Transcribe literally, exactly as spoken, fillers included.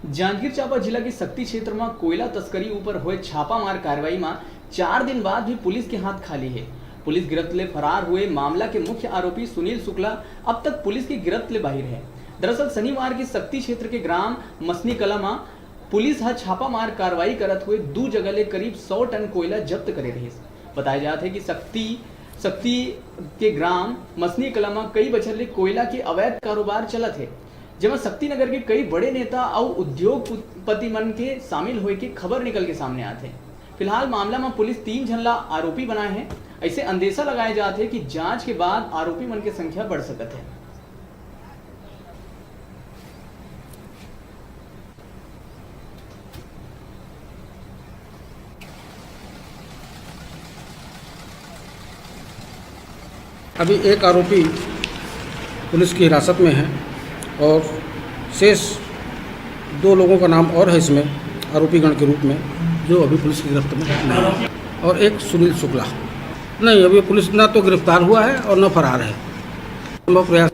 जांजगीर चांपा जिला के सक्ती क्षेत्र म कोयला तस्करी ऊपर होए छापामार कार्रवाई म चार दिन बाद भी पुलिस के हाथ खाली हे। पुलिस गिरफ्त ले फरार हुए मामला के मुख्य आरोपी सुनील शुक्ला अब तक पुलिस के गिरफ्त ले बाहिर हे। दरअसल शनिवार के सक्ती क्षेत्र के ग्राम मसनी कला म पुलिस ह छापामार कार्रवाई करत हुए दू जगह ले करीब सौ टन कोयला जब्त करे रहिस। बताया जात हे कि सक्ती सक्ती के ग्राम मसनी कला म कई बछर ले कोयला के अवैध कारोबार चलत हे, जेमा सक्ती नगर के कई बड़े नेता अउ उद्योगपति मन के शामिल होए के खबर निकल के सामने आत हे। फिलहाल मामला म पुलिस तीन झन ला आरोपी बनाए हे। ऐसे अंदेशा लगाए जात हे कि जांच के बाद आरोपी मन के संख्या बढ़ सकत हे। अभी एक आरोपी पुलिस की हिरासत में है और शेष दो लोगों का नाम और है इसमें आरोपीगण के रूप में, जो अभी पुलिस की गिरफ्त में नहीं है। और एक सुनील शुक्ला। नहीं, अभी पुलिस ना तो गिरफ्तार हुआ है और ना फरार है। हम लोग प्रयास